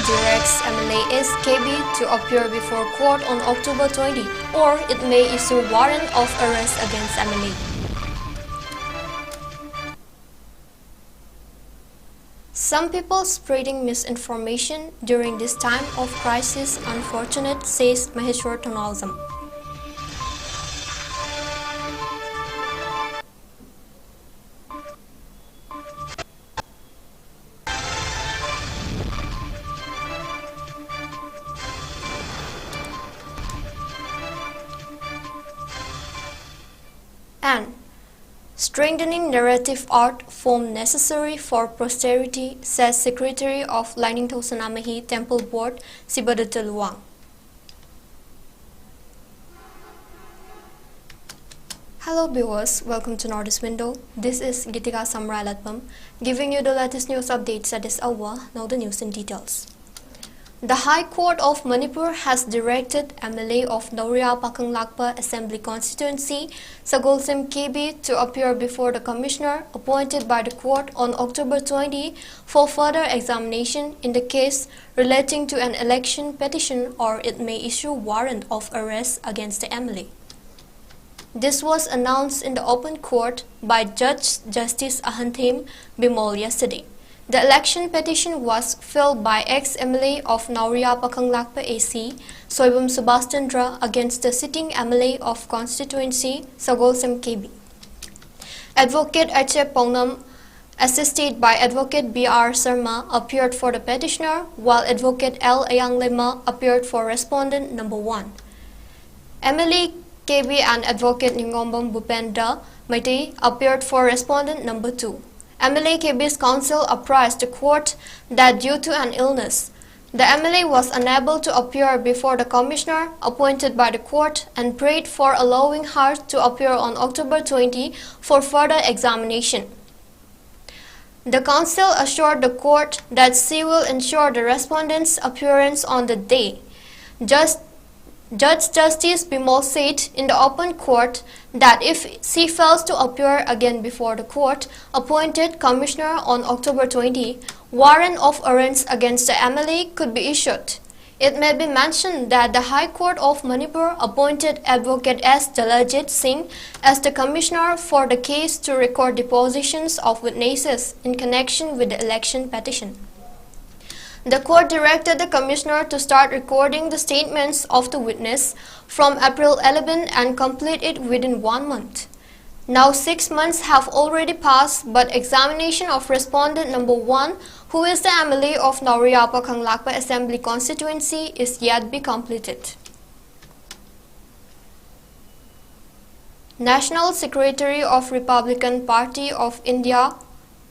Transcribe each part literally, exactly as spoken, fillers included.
directs M L A S K B to appear before court on October twenty, or it may issue warrant of arrest against M L A. Some people spreading misinformation during this time of crisis unfortunate, says Maheshwar Tonalzam. And strengthening narrative art form necessary for posterity, says Secretary of Lainingthou Sanamahi Temple Board, Sibadata Luang. Hello viewers, welcome to Northeast Window. This is Gitika Samrai Latpam, giving you the latest news updates at this hour. Now the news in details. The High Court of Manipur has directed M L A of Nauriya Pakhang Lakpa Assembly Constituency, Sagolsem K B, to appear before the commissioner appointed by the court on October twenty for further examination in the case relating to an election petition, or it may issue warrant of arrest against the M L A. This was announced in the open court by Judge Justice Ahanthem Bimol yesterday. The election petition was filed by ex-M L A of Nauriya Pakhang Lakpa A C, Soibam Subhash Chandra, against the sitting M L A of constituency, Sagolsem K B. Advocate Ache Pongnam, assisted by Advocate B R Sharma, appeared for the petitioner, while Advocate L Ayanglema appeared for respondent number one. M L A K B and Advocate Ningombam Bhupendra Meitei appeared for respondent number two. M L A K B's counsel apprised the court that due to an illness, the M L A was unable to appear before the commissioner appointed by the court and prayed for allowing her to appear on October twenty for further examination. The counsel assured the court that she will ensure the respondent's appearance on the day. Just Judge Justice Bimal said in the open court that if she fails to appear again before the court appointed commissioner on October twenty, warrant of arrest against the M L A could be issued. It may be mentioned that the High Court of Manipur appointed Advocate S Dalajit Singh as the commissioner for the case to record depositions of witnesses in connection with the election petition. The court directed the commissioner to start recording the statements of the witness from April eleven and complete it within one month. Now six months have already passed, but examination of respondent number one, who is the M L A of Nauriapa Khanglakpa Assembly Constituency, is yet be completed. National Secretary of Republican Party of India,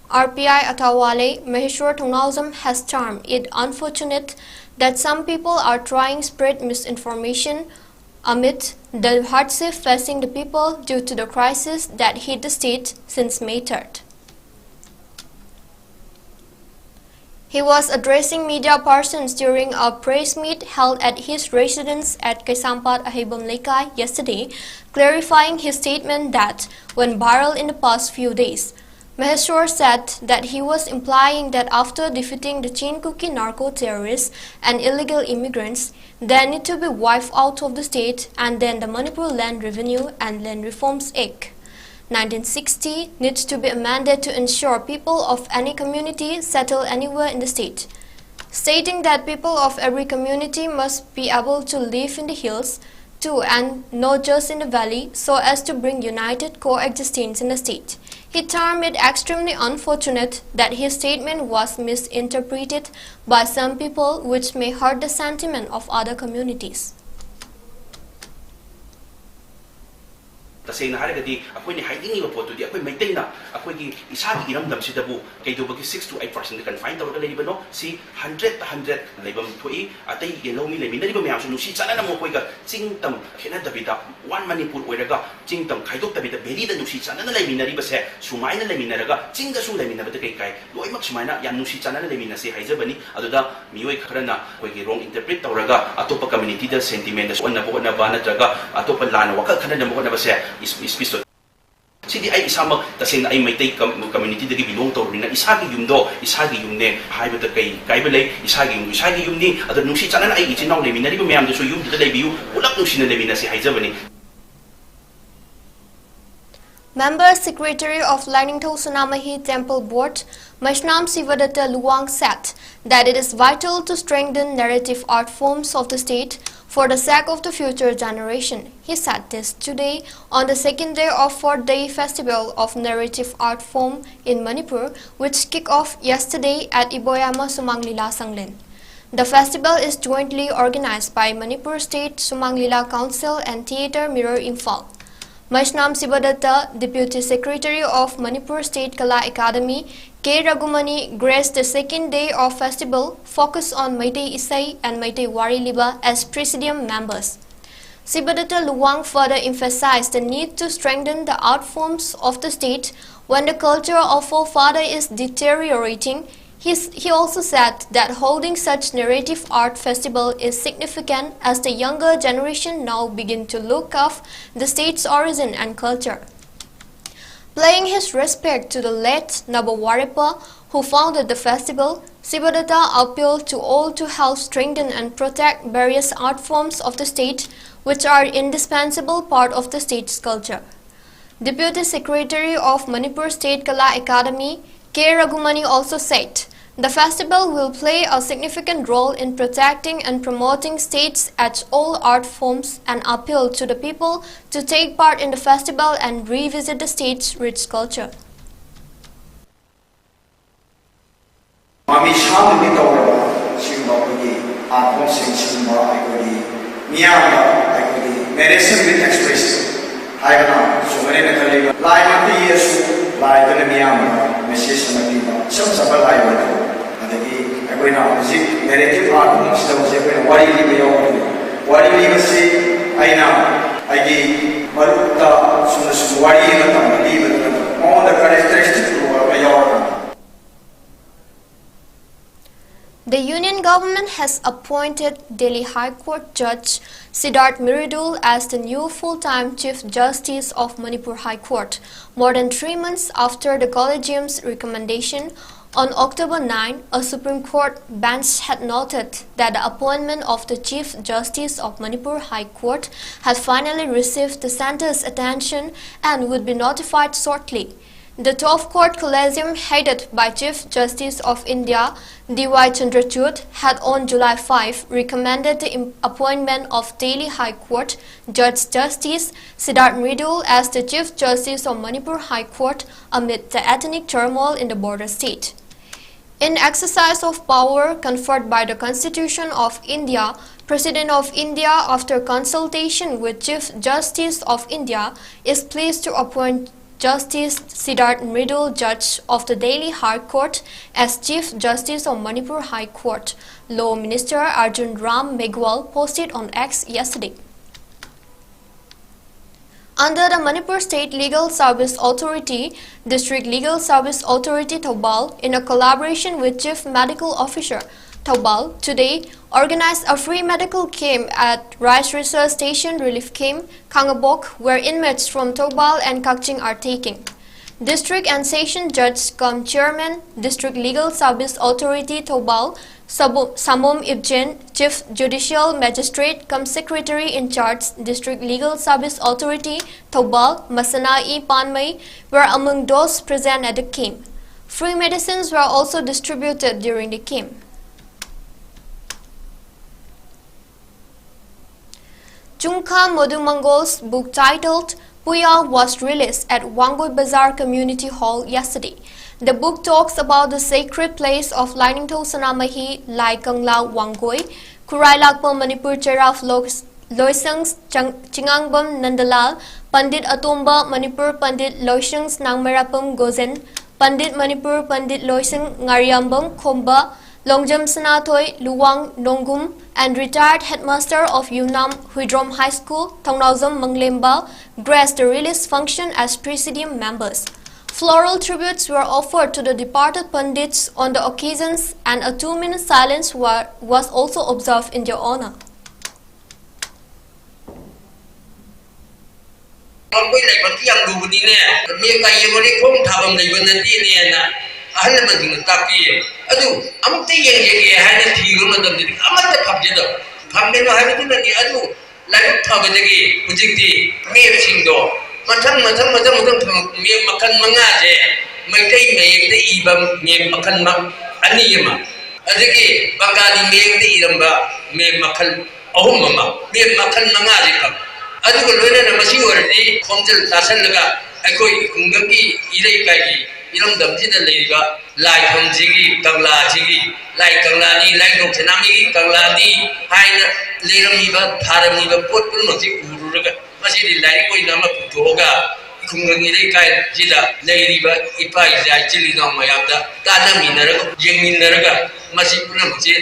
R P I Atawale, Maheshwar Thongnaojam, has termed it unfortunate that some people are trying spread misinformation amid the hardship facing the people due to the crisis that hit the state since May third. He was addressing media persons during a press meet held at his residence at Kaisampat Aheibam Leikai yesterday, clarifying his statement that went viral in the past few days. Maheshwar said that he was implying that after defeating the Chin Kuki narco-terrorists and illegal immigrants, they need to be wiped out of the state, and then the Manipur Land Revenue and Land Reforms Act nineteen sixty needs to be amended to ensure people of any community settle anywhere in the state, stating that people of every community must be able to live in the hills too and not just in the valley, so as to bring united coexistence in the state. He termed it extremely unfortunate that his statement was misinterpreted by some people, which may hurt the sentiment of other communities. ꯇꯁꯦꯡꯅ ꯍꯥꯏꯔꯒꯗꯤ ꯑꯩꯈꯣꯏꯅ ꯍꯥꯏꯅꯤꯡꯉꯤꯕ ꯄꯣꯠꯇꯨꯗꯤ ꯑꯩꯈꯣꯏ ꯃꯩꯇꯩꯅ ꯑꯩꯈꯣꯏꯒꯤ ꯏꯁꯥꯒꯤ ꯏꯔꯝꯗꯝꯁꯤꯗꯕꯨ ꯀꯩꯗꯧꯕꯒꯤ six to eight percent confine ꯇꯧꯔꯒ ꯂꯩꯔꯤꯕꯅꯣ? ꯁꯤ hundred hundred ꯂꯩꯐꯝ ꯊꯣꯛꯏ꯫ ꯑꯇꯩ ꯂꯧꯃꯤ ꯂꯩꯃꯤꯟꯅꯔꯤꯕ ꯃꯌꯥꯝꯁꯨ ꯅꯨꯡꯁꯤ ꯆꯥꯟꯅꯅ ꯃꯈꯣꯏꯒ ꯆꯤꯡ ꯇꯝ ꯈꯦꯠꯅꯗꯕꯤꯗ, one ꯃꯅꯤꯄꯨꯔ ꯑꯣꯏꯔꯒ ꯆꯤꯡ ꯇꯝ ꯈꯥꯏꯗꯣꯛꯇꯕꯤꯗ valleyꯗ ꯅꯨꯡꯁꯤ ꯆꯥꯟꯅꯅ ꯂꯩꯃꯤꯟꯅꯔꯤꯕꯁꯦ, ꯁꯨꯃꯥꯏꯅ ꯂꯩꯃꯤꯟꯅꯔꯒ ꯆꯤꯡꯗꯁꯨ ꯂꯩꯃꯤꯟꯅꯕꯗ ꯀꯩ ꯀꯥꯏ? ꯂꯣꯏꯅꯃꯛ ꯁꯨꯃꯥꯏꯅ ꯌꯥꯝ ꯅꯨꯡꯁꯤ ꯆꯥꯟꯅꯅ ꯂꯩꯃꯤꯟꯅꯁꯤ ꯍꯥꯏꯖꯕꯅꯤ꯫ ꯑꯗꯨꯗ ꯃꯤꯑꯣꯏ ꯈꯔꯅ ꯑꯩꯈꯣꯏꯒꯤ wrong interpret ꯇꯧꯔꯒ ꯑꯇꯣꯞꯄ communityꯗ sentimentꯗ ꯁꯣꯛꯍꯟꯅꯕ ꯍꯣꯠꯅꯕ ꯅꯠꯇ꯭ꯔꯒ ꯑꯇꯣꯞꯄ ꯂꯥꯟꯅ ꯋꯥꯈꯜ ꯈꯟꯍꯟꯅꯕ ꯍꯣꯠꯅꯕꯁꯦ, speechꯇꯣ, ꯁꯤꯗꯤ ꯑꯩ ꯏꯁꯥꯃꯛ ꯇꯁꯦꯡꯅ ꯑꯩ ꯃꯩꯇꯩ communityꯗꯒꯤ belong ꯇꯧꯔꯕꯅꯤꯅ ꯏꯁꯥꯒꯤ ꯌꯨꯝꯗꯣ ꯏꯁꯥꯒꯤ ꯌꯨꯝꯅꯦ ꯍꯥꯏꯕꯗ ꯀꯩ ꯀꯥꯏꯕ ꯂꯩ? ꯏꯁꯥꯒꯤ ꯌꯨꯝ ꯏꯁꯥꯒꯤ ꯌꯨꯝꯅꯤ꯫ ꯑꯗꯣ ꯅꯨꯡꯁꯤ ꯆꯥꯟꯅꯅ ꯑꯩ ꯏꯆꯤꯟ ꯏꯅꯥꯎ ꯂꯩꯃꯤꯟꯅꯔꯤꯕ ꯃꯌꯥꯝꯗꯨꯁꯨ ꯌꯨꯝꯗꯨꯗ ꯂꯩꯕꯤꯌꯨ, ꯄꯨꯂꯞ ꯅꯨꯡꯁꯤꯅ ꯂꯩꯃꯤꯟꯅꯁꯤ ꯍꯥꯏꯖꯕꯅꯤ꯫ Member Secretary of Lainingthou Sonamahi Temple Board, Maishnam Sibadatta Luwang said that it is vital to strengthen narrative art forms of the state for the sake of the future generation. He said this today on the second day of fourth day festival of narrative art form in Manipur, which kicked off yesterday at Iboyama Sumang Lila Sanglen. The festival is jointly organized by Manipur State Sumang Lila Council and Theatre Mirror Imphal. Maishnam Sibadatta, Deputy Secretary of Manipur State Kala Academy, K Ragumani, graced the second day of festival, focused on Meitei Isai and Meitei Wari Liba as presidium members. Sibadatta Luwang further emphasized the need to strengthen the art forms of the state when the culture of forefather is deteriorating. He, he also said that holding such narrative art festival is significant as the younger generation now begin to look of the state's origin and culture. Paying his respect to the late Nabawarepa, who founded the festival, Sibadatta appealed to all to help strengthen and protect various art forms of the state, which are indispensable part of the state's culture. Deputy Secretary of Manipur State Kala Academy, K Ragumani also said, the festival will play a significant role in protecting and promoting state's age-old art forms and appeal to the people to take part in the festival and revisit the state's rich culture. ꯃꯃꯤ ꯁꯥꯡꯅꯗꯤ ꯇꯧꯔꯕ ꯁꯤꯒꯨꯝꯕ ꯑꯩꯈꯣꯏꯒꯤ art formꯁꯤꯡ, ꯁꯤꯒꯨꯝꯕ ꯑꯩꯈꯣꯏꯒꯤ ꯃꯤꯌꯥꯝꯗ ꯑꯩꯈꯣꯏꯒꯤ narration with expression, ꯍꯥꯏꯕꯅ ꯆꯨꯝꯒꯅꯦꯅ ꯈꯜꯂꯤꯕ꯫ ꯂꯥꯏꯃꯛꯇ ꯌꯦꯛꯑꯁꯨ ꯂꯥꯏꯗꯨꯅ ꯃꯤꯌꯥꯝꯗ message ꯑꯃ ꯄꯤꯕ ꯏꯆꯝ ꯆꯝꯕ ꯂꯥꯏ ꯑꯣꯏ꯫ ꯑꯗꯒꯤ ꯑꯩꯈꯣꯏꯅ ꯍꯧꯖꯤꯛ narrative art ꯁꯤꯗ ꯍꯧꯖꯤꯛ ꯑꯩꯈꯣꯏꯅ ꯋꯥꯔꯤ ꯂꯤꯕ ꯌꯥꯎꯔꯤ꯫ ꯋꯥꯔꯤ ꯂꯤꯕꯁꯤ ꯑꯩꯅ ꯑꯩꯒꯤ ꯃꯔꯨꯞꯇ ꯁꯨꯝꯅ ꯁꯨꯝ ꯋꯥꯔꯤ ꯑꯃ ꯇꯝꯕ ꯂꯤꯕꯗꯨꯅ ꯃꯉꯣꯟꯗ characteristic ꯑꯃ ꯌꯥꯎꯔꯛꯀꯅꯤ꯫ The Union Government has appointed Delhi High Court Judge Siddharth Mridul as the new full-time Chief Justice of Manipur High Court, more than three months after the Collegium's recommendation. On October nine, a Supreme Court bench had noted that the appointment of the Chief Justice of Manipur High Court had finally received the centre's attention and would be notified shortly. The twelve-court collegium, headed by Chief Justice of India D Y Chandrachud, had on July five recommended the im- appointment of Delhi High Court Judge Justice Siddharth Mridul as the Chief Justice of Manipur High Court amid the ethnic turmoil in the border state. In exercise of power conferred by the Constitution of India, President of India, after consultation with Chief Justice of India, is pleased to appoint Justice Siddharth Mridul, Judge of the Delhi High Court, as Chief Justice of Manipur High Court, Law Minister Arjun Ram Meghwal posted on X yesterday. Under the Manipur State Legal Service Authority, District Legal Service Authority Thoubal, in a collaboration with Chief Medical Officer Thoubal, today organized a free medical camp at Rice Research Station Relief Camp, Khangabok, where inmates from Thoubal and Kakching are taking. District and Session Judge cum Chairman, District Legal Service Authority Thoubal, Sabo- Samom Ibjen, Chief Judicial Magistrate cum Secretary in Charge, District Legal Service Authority Thoubal, Masana E Panmei, were among those present at the camp. Free medicines were also distributed during the camp. Chungkha Madhu Mangol's book titled Puya was released at Wangoi Bazar Community Hall yesterday. The book talks about the sacred place of Lainingthou Sanamahi, Lai Kangla Wangoi, Khurai Lakpa Manipur Cheraf Lok Loisang Chang- Chingangbam Nandalal, Pandit Atomba Manipur Pandit Loisang Nangmerapam Gozen, Pandit Manipur Pandit Loisang Ngariambam Khomba, Longjam Sanathoi Luwang Nongum, and retired headmaster of Yunam Huidrom High School, Thongnaojam Manglemba, graced the release function as presidium members. Floral tributes were offered to the departed Pandits on the occasions, and a two-minute silence wa- was also observed in their honor. ꯃꯈꯣꯏ ꯂꯥꯏꯕꯛꯇꯤ ꯌꯥꯝ ꯂꯨꯕꯅꯤꯅꯦ꯫ ꯃꯦꯞꯀ ꯌꯦꯡꯉꯨꯔꯦ, ꯈꯣꯡ ꯊꯥꯐꯝ ꯂꯩꯕ ꯅꯠꯇꯦꯅꯦꯅ ꯑꯍꯜ ꯂꯃꯟꯁꯤꯡꯅ ꯇꯥꯛꯄꯤꯌꯦ꯫ ꯑꯗꯨ ꯑꯃꯨꯛꯇ ꯌꯦꯡꯖꯒꯦ ꯍꯥꯏꯅ ꯊꯤꯕ ꯃꯇꯝꯗꯗꯤ ꯑꯃꯠꯇ ꯐꯪꯖꯗꯕ꯫ ꯐꯪꯒꯅꯨ ꯍꯥꯏꯕꯗꯨꯅꯅꯤ꯫ ꯑꯗꯨ ꯂꯥꯏꯕꯛ ꯐꯕꯗꯒꯤ ꯍꯧꯖꯤꯛꯇꯤ ꯃꯦꯞꯁꯤꯡꯗꯣ ꯃꯊꯪ ꯃꯊꯪ ꯃꯊꯪ ꯃꯊꯪ ꯐꯪꯉꯛꯄ ꯃꯦꯞ ꯃꯈꯜ ꯃꯉꯥꯁꯦ ꯃꯩꯇꯩ ꯃꯌꯦꯛꯇ ꯏꯕ ꯃꯦꯞ ꯃꯈꯜ ꯃ- ꯑꯅꯤ ꯑꯃ, ꯑꯗꯒꯤ ꯕꯪꯒꯥꯂꯤ ꯃꯌꯦꯛꯇ ꯏꯔꯝꯕ ꯃꯦꯞ ꯃꯈꯜ ꯑꯍꯨꯝ ꯑꯃ, ꯃꯦꯞ ꯃꯈꯜ ꯃꯉꯥꯁꯦ ꯐꯪꯉꯤ꯫ ꯑꯗꯨꯒ ꯂꯣꯏꯅꯅ ꯃꯁꯤ ꯑꯣꯏꯔꯗꯤ ꯈꯣꯝꯖꯤꯜ ꯇꯥꯁꯜꯂꯒ ꯑꯩꯈꯣꯏ ꯈꯨꯡꯒꯪꯒꯤ ꯏꯔꯩꯀꯥꯏꯒꯤ ꯏꯔꯝꯗꯝꯁꯤꯗ ꯂꯩꯔꯤꯕ ꯂꯥꯏꯐꯝꯁꯤꯒꯤ, ꯀꯪꯂꯥꯁꯤꯒꯤ, ꯂꯥꯏ ꯀꯪꯂꯥꯅꯤ, ꯂꯥꯏꯊꯣꯡ ꯁꯅꯥꯃꯍꯤꯒꯤ ꯀꯪꯂꯥꯅꯤ ꯍꯥꯏꯅ ꯂꯩꯔꯝꯃꯤꯕ, ꯊꯥꯔꯝꯃꯤꯕ ꯄꯣꯠ ꯄꯨꯝꯅꯃꯛꯁꯤ ꯎꯔꯨꯔꯒ ꯃꯁꯤꯗꯤ ꯂꯥꯏꯔꯤꯛ ꯑꯣꯏꯅ ꯑꯃ ꯄꯨꯊꯣꯛꯑꯒ ꯈꯨꯡꯒꯪꯒꯤ ꯂꯩꯀꯥꯏꯁꯤꯗ ꯂꯩꯔꯤꯕ ꯏꯄꯥ ꯏꯆꯥ ꯏꯆꯤꯜ ꯏꯅꯥꯎ ꯃꯌꯥꯝꯗ ꯇꯥꯟꯅꯃꯤꯟꯅꯔꯒ, ꯌꯦꯡꯃꯤꯟꯅꯔꯒ ꯃꯁꯤ ꯄꯨꯝꯅꯃꯛꯁꯤ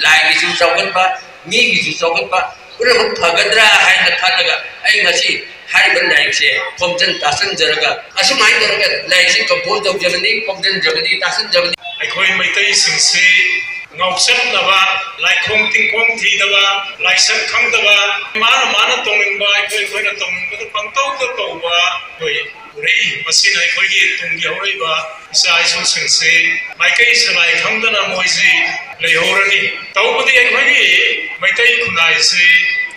ꯂꯥꯏꯒꯤꯁꯨ ꯆꯥꯎꯈꯠꯄ, ꯃꯤꯒꯤꯁꯨ ꯆꯥꯎꯈꯠꯄ, ꯄꯨꯝꯅꯃꯛ ꯐꯒꯗ꯭ꯔꯥ ꯍꯥꯏꯅ ꯈꯜꯂꯒ ꯑꯩ ꯉꯁꯤ ꯍꯥꯏꯔꯤꯕ ꯂꯥꯏꯔꯤꯛꯁꯦ ꯈꯣꯝꯖꯤꯟ ꯇꯥꯁꯤꯟꯖꯔꯒ ꯑꯁꯨꯃꯥꯏꯅ ꯇꯧꯔꯒ ꯂꯥꯏꯔꯤꯛꯁꯦ ꯀꯝꯄꯣꯖ ꯇꯧꯖꯕꯅꯤ, ꯈꯣꯝꯖꯤꯟꯖꯕꯅꯤ, ꯇꯥꯁꯤꯟꯖꯕꯅꯤ꯫ ꯑꯩꯈꯣꯏ ꯃꯩꯇꯩꯁꯤꯡꯁꯤ ꯉꯥꯎꯁꯟꯅꯕ, ꯂꯥꯏꯈꯣꯡ ꯇꯤꯡꯈꯣꯡ ꯊꯤꯗꯕ, ꯂꯥꯏꯁꯪ ꯈꯪꯗꯕ, ꯃꯥꯅ ꯃꯥꯅ ꯇꯧꯅꯤꯡꯕ, ꯑꯩꯈꯣꯏ ꯑꯩꯈꯣꯏꯅ ꯇꯧꯅꯤꯡꯕꯗ ꯄꯪꯇꯧꯗ ꯇꯧꯕ ꯑꯩꯈꯣꯏ ꯎꯔꯛꯏ꯫ ꯃꯁꯤꯅ ꯑꯩꯈꯣꯏꯒꯤ ꯇꯨꯡꯒꯤ ꯍꯧꯔꯛꯏꯕ ꯏꯆꯥ ꯏꯁꯨꯁꯤꯡꯁꯤ ꯃꯥꯏꯀꯩ ꯁꯂꯥꯏ ꯈꯪꯗꯅ ꯃꯣꯏꯁꯤ ꯂꯩꯍꯧꯔꯅꯤ꯫ ꯇꯧꯕꯗꯤ ꯑꯩꯈꯣꯏꯒꯤ ꯃꯩꯇꯩ ꯈꯨꯟꯅꯥꯏꯁꯤ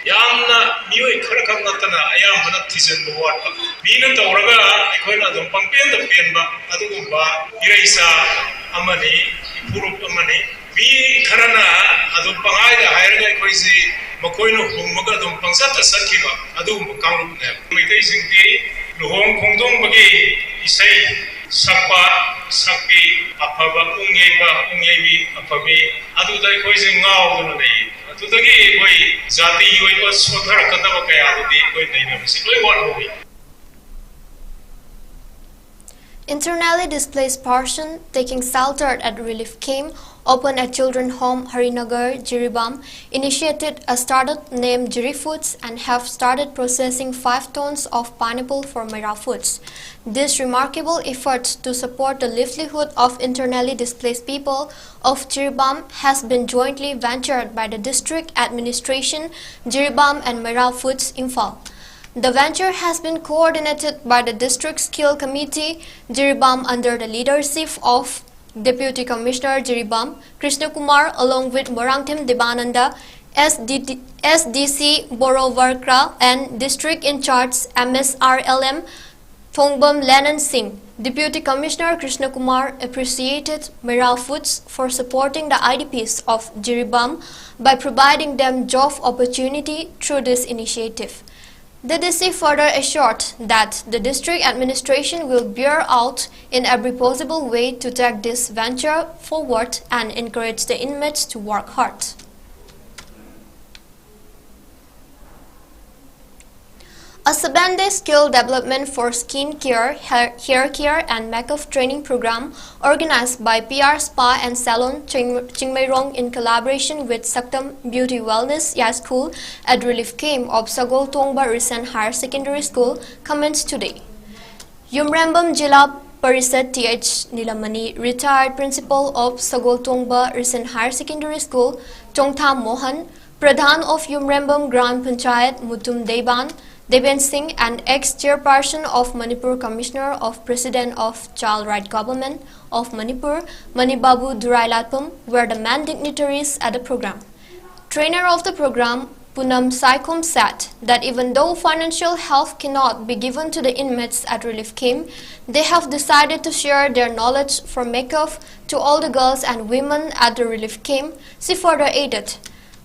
ꯌꯥꯝꯅ ꯃꯤꯑꯣꯏ ꯈꯔꯈꯛ ꯅꯠꯇꯅ ꯑꯌꯥꯝꯕꯅ ꯊꯤꯖꯤꯟꯕ ꯋꯥꯠꯄ, ꯃꯤꯅ ꯇꯧꯔꯒ ꯑꯩꯈꯣꯏꯅ ꯑꯗꯨꯝ ꯄꯪꯄꯦꯟꯗ ꯄꯦꯟꯕ ꯑꯗꯨꯒꯨꯝꯕ ꯏꯔꯩꯆꯥ ꯑꯃꯅꯤ, ꯏꯐꯨꯔꯨꯞ ꯑꯃꯅꯤ꯫ ꯃꯤ ꯈꯔꯅ ꯑꯗꯨꯝ ꯄꯪꯍꯥꯏꯗ ꯍꯥꯏꯔꯒ ꯑꯩꯈꯣꯏꯁꯤ ꯃꯈꯣꯏꯅ ꯍꯨꯝꯃꯒ ꯑꯗꯨꯝ ꯄꯪꯆꯠꯇ ꯆꯠꯈꯤꯕ ꯑꯗꯨꯒꯨꯝꯕ ꯀꯥꯡꯂꯨꯞꯅꯦꯕ꯫ ꯃꯩꯇꯩꯁꯤꯡꯗꯤ ꯂꯨꯍꯣꯡ ꯈꯣꯡꯗꯣꯡꯕꯒꯤ ꯏꯁꯩ ꯁꯛꯄ, ꯁꯛꯄꯤ, ꯑꯐꯕ ꯄꯨꯡ ꯌꯩꯕ, ꯄꯨꯡ ꯌꯩꯕꯤ ꯑꯐꯕꯤ, ꯑꯗꯨꯗ ꯑꯩꯈꯣꯏꯁꯦ ꯉꯥꯎꯗꯨꯅ ꯂꯩ꯫ ꯑꯗꯨꯗꯒꯤ ꯑꯩꯈꯣꯏ ꯖꯥꯇꯤꯒꯤ ꯑꯣꯏꯕ ꯁꯣꯟꯊꯔꯛꯀꯗꯕ ꯀꯌꯥꯗꯨꯗꯤ ꯑꯩꯈꯣꯏ ꯅꯩꯅꯕꯁꯤ ꯂꯣꯏ ꯋꯥꯠꯍꯧꯏ꯫ Internally displaced person taking shelter at relief camp open at children home Harinagar, Jiribam, initiated a startup named Jiri Foods and have started processing five tons of pineapple for Meira Foods. This remarkable effort to support the livelihood of internally displaced people of Jiribam has been jointly ventured by the district administration, Jiribam and Meira Foods Imphal. The venture has been coordinated by the District Skill Committee, Jiribam, under the leadership of Deputy Commissioner Jiribam, Krishna Kumar, along with Morangthim Debananda, S D T, S D C Boro Varkra, and District in Charge M S R L M Thongbam Lenan Singh. Deputy Commissioner Krishna Kumar appreciated Meira Foods for supporting the I D Ps of Jiribam by providing them job opportunity through this initiative. The D C further assured that the district administration will bear out in every possible way to take this venture forward and encourage the inmates to work hard. A seven-day skill development for skin care, hair, hair care, and makeup training program organized by P R Spa and Salon Ching- Chingmeirong in collaboration with Saktam Beauty Wellness Yai School at Relief Camp of Sagol Tongba Risen Higher Secondary School commenced today. Yumrembam Jila Parishad T H Nilamani, retired principal of Sagol Tongba Risen Higher Secondary School, Chongtha Mohan, Pradhan of Yumrembam Gram Panchayat Mutum Deban, Deben Singh, and ex-chairperson of Manipur, Commissioner of President of Child Right Government of Manipur, Manibabu Durailatpam, were the main dignitaries at the program. Trainer of the program, Punam Saikom, said that even though financial help cannot be given to the inmates at relief camp, they have decided to share their knowledge from makeup to all the girls and women at the relief camp. She further added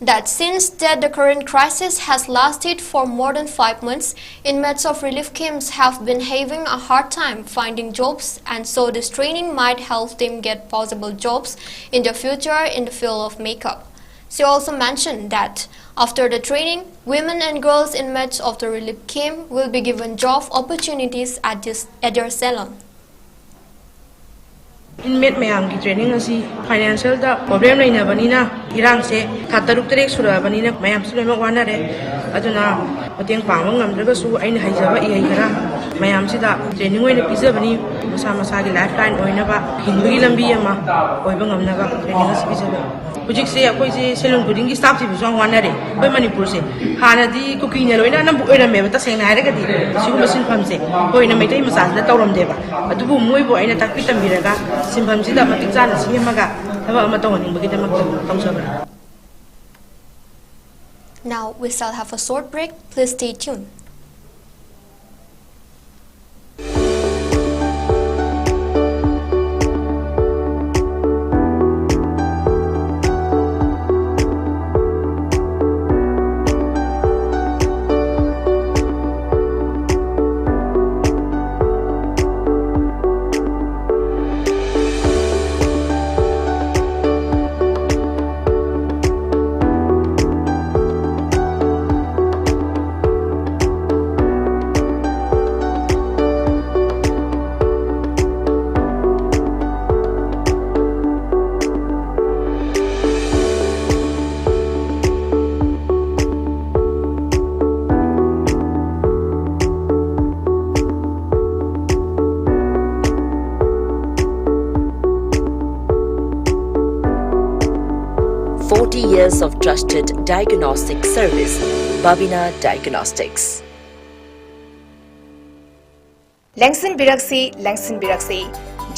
that since that the current crisis has lasted for more than five months, inmates of relief camps have been having a hard time finding jobs, and so this training might help them get possible jobs in the future in the field of makeup. She also mentioned that after the training, women and girls inmates of the relief camp will be given job opportunities at, this, at their salon. Inmate ꯃꯌꯥꯝꯒꯤ training ꯑꯁꯤ financialꯗ problem ꯂꯩꯅꯕꯅꯤꯅ, ꯏꯔꯥꯡꯁꯦ ꯊꯥ ꯇꯔꯨꯛ ꯇꯔꯦꯠ ꯁꯨꯔꯛꯑꯕꯅꯤꯅ ꯃꯌꯥꯝꯁꯨ ꯂꯣꯏꯅꯃꯛ ꯋꯥꯅꯔꯦ꯫ ꯑꯗꯨꯅ ꯃꯇꯦꯡ ꯄꯥꯡꯕ ꯉꯝꯗ꯭ꯔꯒꯁꯨ ꯑꯩꯅ ꯍꯩꯖꯕ ꯏꯍꯩ ꯈꯔ ꯃꯌꯥꯝꯁꯤꯗ training ꯑꯣꯏꯅ ꯄꯤꯖꯕꯅꯤ꯫ ꯃꯁꯥ ꯃꯁꯥꯒꯤ lifeline ꯑꯣꯏꯅꯕ, ꯍꯤꯡꯕꯒꯤ ꯂꯝꯕꯤ ꯑꯃ ꯑꯣꯏꯕ ꯉꯝꯅꯕ training ꯑꯁꯤ ꯄꯤꯖꯕꯅꯤ꯫ ꯍꯧꯖꯤꯛꯁꯦ ꯑꯩꯈꯣꯏꯁꯦ salon ꯈꯨꯗꯤꯡꯒꯤ staff ꯊꯤꯕꯁꯨ ꯌꯥꯝ ꯋꯥꯅꯔꯦ ꯑꯩꯈꯣꯏ ꯃꯅꯤꯄꯨꯔꯁꯦ꯫ ꯍꯥꯟꯅꯗꯤ ꯀꯨꯀꯤꯅ ꯂꯣꯏꯅ ꯑꯅꯝꯕ ꯑꯣꯏꯔꯝꯃꯦꯕ꯫ ꯇꯁꯦꯡꯅ ꯍꯥꯏꯔꯒꯗꯤ ꯁꯤꯒꯨꯝꯕ ꯁꯤꯟꯐꯝꯁꯦ ꯑꯩꯈꯣꯏꯅ ꯃꯩꯇꯩ ꯃꯆꯥꯁꯤꯅ ꯇꯧꯔꯝꯗꯦꯕ꯫ ꯑꯗꯨꯕꯨ ꯃꯣꯏꯕꯨ ꯑꯩꯅ ꯇꯥꯛꯄꯤ ꯇꯝꯕꯤꯔꯒ ꯁꯤꯟꯐꯝꯁꯤꯗ ꯃꯇꯤꯛ ꯆꯥꯅ ꯁꯦꯝꯃꯒ ꯊꯕꯛ ꯑꯃ ꯇꯧꯍꯟꯅꯤꯡꯕꯒꯤꯗꯃꯛꯇ ꯇꯧꯖꯕꯅꯤ꯫ Now we shall have a short break. Please stay tuned. Forty years of trusted diagnostic service, Babina Diagnostics. ꯂꯦꯡꯁꯤꯟꯕꯤꯔꯛꯁꯤ, ꯂꯦꯡꯁꯤꯟꯕꯤꯔꯛꯁꯤ꯫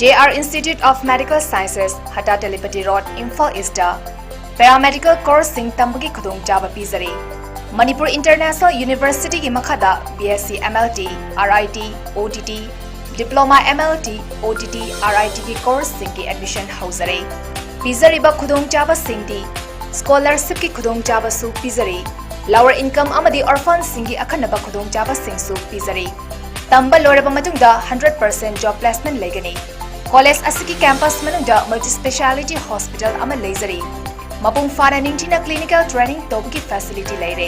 J R Institute of Medical Sciences, ꯍꯇꯥ Telipati road, Imphal east paraMedical courseꯁꯤꯡ ꯇꯝꯕꯒꯤ ꯈꯨꯗꯣꯡꯆꯥꯕ ꯄꯤꯖꯔꯤ꯫ ꯃꯅꯤꯄꯨꯔ ꯏꯟꯇꯔꯅꯦꯁꯅꯦꯜ ꯌꯨꯅꯤꯚꯔꯁꯤꯇꯤꯒꯤ ꯃꯈꯥꯗ B S C M L T, R I T, O T T, Diploma M L T, O T T, R I Tꯒꯤ courseꯁꯤꯡꯒꯤ admission ꯍꯧꯖꯔꯦ꯫ ꯄꯤꯖꯔꯤꯕ ꯈꯨꯗꯣꯡꯆꯥꯕꯁꯤꯡꯗꯤ scholarshipꯀꯤ ꯈꯨꯗꯣꯡꯆꯥꯕꯁꯨ ꯄꯤꯖꯔꯤ꯫ Lower income ꯑꯃꯗꯤ orphanꯁꯤꯡꯒꯤ ꯑꯈꯟꯅꯕ ꯈꯨꯗꯣꯡꯆꯥꯕꯁꯤꯡꯁꯨ ꯄꯤꯖꯔꯤ꯫ ꯇꯝꯕ ꯂꯣꯏꯔꯕ ꯃꯇꯨꯡꯗ hundred percent job placement ꯂꯩꯒꯅꯤ꯫ ꯀꯣꯂꯦꯖ ꯑꯁꯤꯒꯤ campus ꯃꯅꯨꯡꯗ multi speciality hospital ꯑꯃ ꯂꯩꯖꯔꯤ꯫ ꯃꯄꯨꯡ ꯐꯥꯅ ꯅꯤꯡꯊꯤꯅ clinical training ꯇꯧꯕꯒꯤ facility ꯂꯩꯔꯦ꯫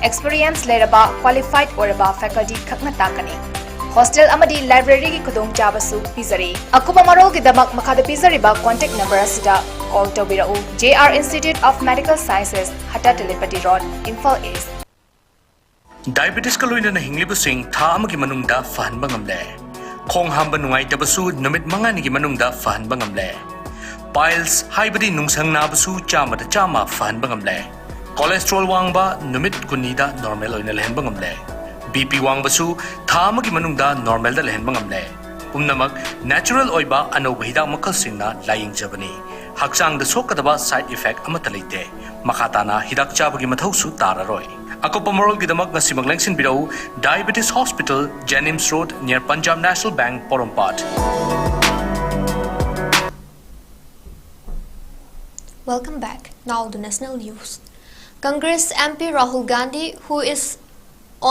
Experience ꯂꯩꯔꯕ, qualified ꯑꯣꯏꯔꯕ faculty ꯈꯛꯅ ꯇꯥꯛꯀꯅꯤ꯫ Hostel ꯑꯃꯗꯤ library ꯒꯤ ꯈꯨꯗꯣꯡꯆꯥꯕꯁꯨ ꯄꯤꯖꯔꯤ꯫ ꯑꯀꯨꯞꯄ ꯃꯔꯣꯜꯒꯤꯗꯃꯛ ꯃꯈꯥꯗ ꯄꯤꯖꯔꯤꯕ contact number ꯑꯁꯤꯗ call ꯇꯧꯕꯤꯔꯛꯎ꯫ J R Institute of Medical Sciences, ꯍꯇꯥ Telipati road, Imphal east. Diabetes ꯀ ꯂꯣꯏꯅꯅ ꯍꯤꯡꯂꯤꯕꯁꯤꯡ ꯊꯥ ꯑꯃꯒꯤ ꯃꯅꯨꯡꯗ ꯐꯍꯟꯕ ꯉꯝꯂꯦ꯫ ꯈꯣꯡ ꯍꯥꯝꯕ ꯅꯨꯡꯉꯥꯏꯇꯕꯁꯨ ꯅꯨꯃꯤꯠ ꯃꯉꯥꯅꯤꯒꯤ ꯃꯅꯨꯡꯗ ꯐꯍꯟꯕ ꯉꯝꯂꯦ꯫ Piles ꯍꯥꯏꯕꯗꯤ ꯅꯨꯡꯁꯪ ꯅꯥꯕꯁꯨ ꯆꯥꯝꯃꯗ ꯆꯥꯝꯃ ꯐꯍꯟꯕ ꯉꯝꯂꯦ꯫ Cholesterol ꯋꯥꯡꯕ ꯅꯨꯃꯤꯠ ꯀꯨꯟꯅꯤꯗ normal ꯑꯣꯏꯅ ꯂꯩꯍꯟꯕ ꯉꯝꯂꯦ꯫ B P ꯋꯥꯡꯕꯁꯨ ꯊꯥ ꯑꯃꯒꯤ ꯃꯅꯨꯡꯗ normal ꯗ ꯂꯩꯍꯟꯕ ꯉꯝꯂꯦ꯫ ꯄꯨꯝꯅꯃꯛ natural ꯑꯣꯏꯕ ꯑꯅꯧꯕ ꯍꯤꯗꯥꯛ ꯃꯈꯜꯁꯤꯡꯅ ꯂꯥꯌꯦꯡꯖꯕꯅꯤ꯫ ꯍꯛꯆꯥꯡꯗ ꯁꯣꯛꯀꯗꯕ side effect ꯑꯃꯠꯇ ꯂꯩꯇꯦ꯫ ꯃꯈꯥ ꯇꯥꯅ ꯍꯤꯗꯥꯛ ꯆꯥꯕꯒꯤ ꯃꯊꯧꯁꯨ ꯇꯥꯔꯔꯣꯏ꯫ ꯑꯀꯨꯞꯄ ꯃꯔꯣꯜꯒꯤꯗꯃꯛ ꯉꯁꯤꯃꯛ ꯂꯦꯡꯁꯤꯟꯕꯤꯔꯛꯎ, Diabetes Hospital, Jenims Road, near Punjab National Bank, Porompat. Welcome back. Now the national news. Congress M P Rahul Gandhi, who is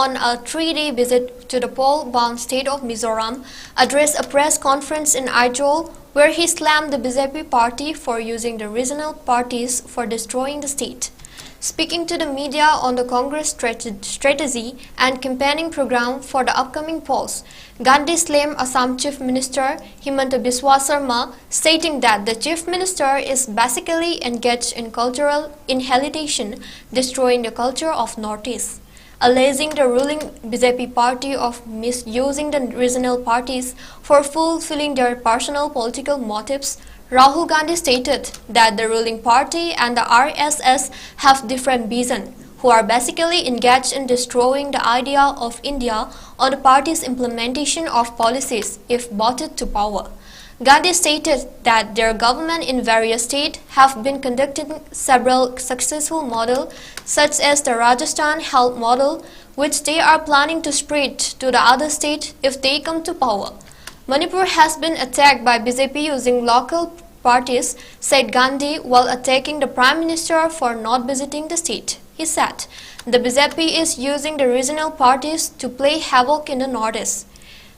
on a three-day visit to the poll-bound state of Mizoram, addressed a press conference in Aizawl, where he slammed the B J P party for using the regional parties for destroying the state. Speaking to the media on the Congress strate-, strategy and campaigning program for the upcoming polls, Gandhi slammed Assam Chief Minister Himanta Biswa Sarma, stating that the Chief Minister is basically engaged in cultural inhelitation, destroying the culture of Northeast. Alleging the ruling B J P party of misusing the regional parties for fulfilling their personal political motives, Rahul Gandhi stated that the ruling party and the R S S have different vision, who are basically engaged in destroying the idea of India on the party's implementation of policies if voted to power. Gandhi stated that their government in various states have been conducting several successful models, such as the Rajasthan health model, which they are planning to spread to the other states if they come to power. Manipur has been attacked by B J P using local parties, said Gandhi while attacking the Prime Minister for not visiting the state. He said, the B J P is using the regional parties to play havoc in the Northeast.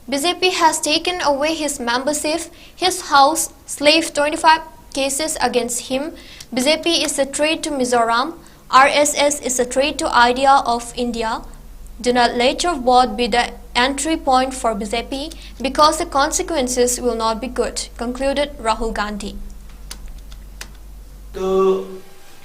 B J P has taken away his membership, his house, slave twenty-five cases against him, B J P is a threat to Mizoram. R S S is a threat to idea of India. Do not let your vote be the entry point for B J P because the consequences will not be good, concluded Rahul Gandhi. The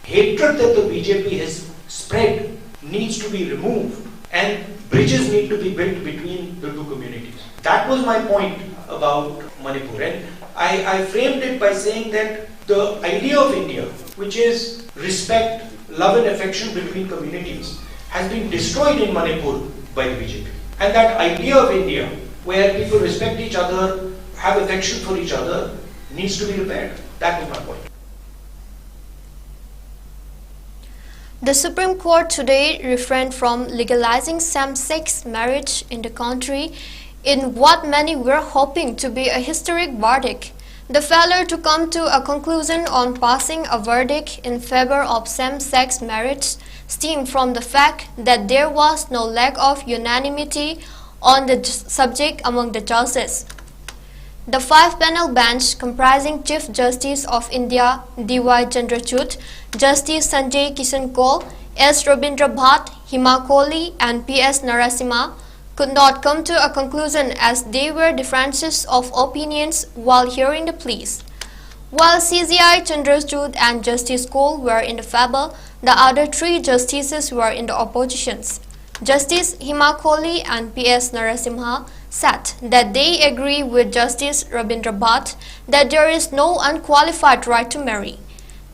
hatred that the B J P has spread needs to be removed and bridges need to be built between the two communities. That was my point about Manipur. And I, I framed it by saying that the idea of India, which is respect, love, and affection between communities, has been destroyed in Manipur by the B J P. And that idea of India, where people respect each other, have affection for each other, needs to be repaired. That was my point. The Supreme Court today refrained from legalizing same-sex marriage in the country in what many were hoping to be a historic verdict. The failure to come to a conclusion on passing a verdict in favor of same-sex marriage stemmed from the fact that there was no lack of unanimity on the ju- subject among the justices. The five-panel bench, comprising Chief Justice of India D Y Chandrachud, Justice Sanjay Kishan Kaul, S Rabindra Bhat, Hema Kohli, and P S Narasimha, could not come to a conclusion as there were differences of opinions while hearing the pleas. While C J I Chandrachud and Justice Kaul were in the favor, the other three justices were in the oppositions. Justice Hema Kohli and P S Narasimha said that they agree with Justice Rabindra Bhat that there is no unqualified right to marry.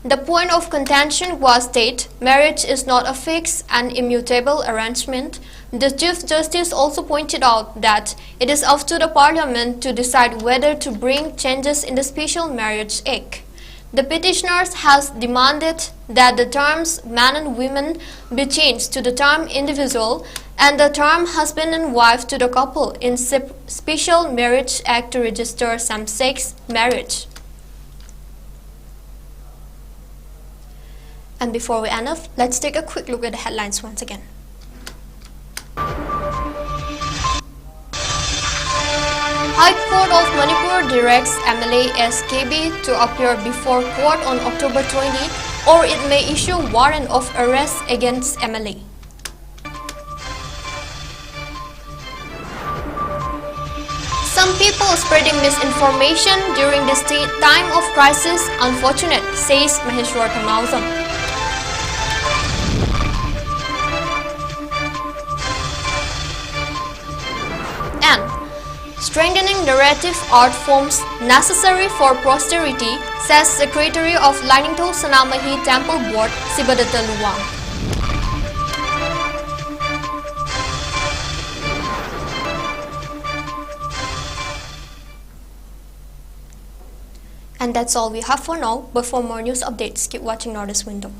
The point of contention was that marriage is not a fixed and immutable arrangement. The Chief Justice also pointed out that it is up to the Parliament to decide whether to bring changes in the Special Marriage Act. The petitioners has demanded that the terms man and woman be changed to the term individual and the term husband and wife to the couple in sep- Special Marriage Act to register same-sex marriage. And before we end off, let's take a quick look at the headlines once again. High Court of Manipur directs M L A S K B to appear before court on October twenty, or it may issue warrant of arrest against M L A. Some people spreading misinformation during this ti- time of crisis unfortunate, says Maheshwar Thangnaojam. And strengthening narrative art forms necessary for posterity, says Secretary of Lainingtho Sanamahi Temple Board, Sibadatta Luwang. And that's all we have for now, but for more news updates, keep watching Northeast Window.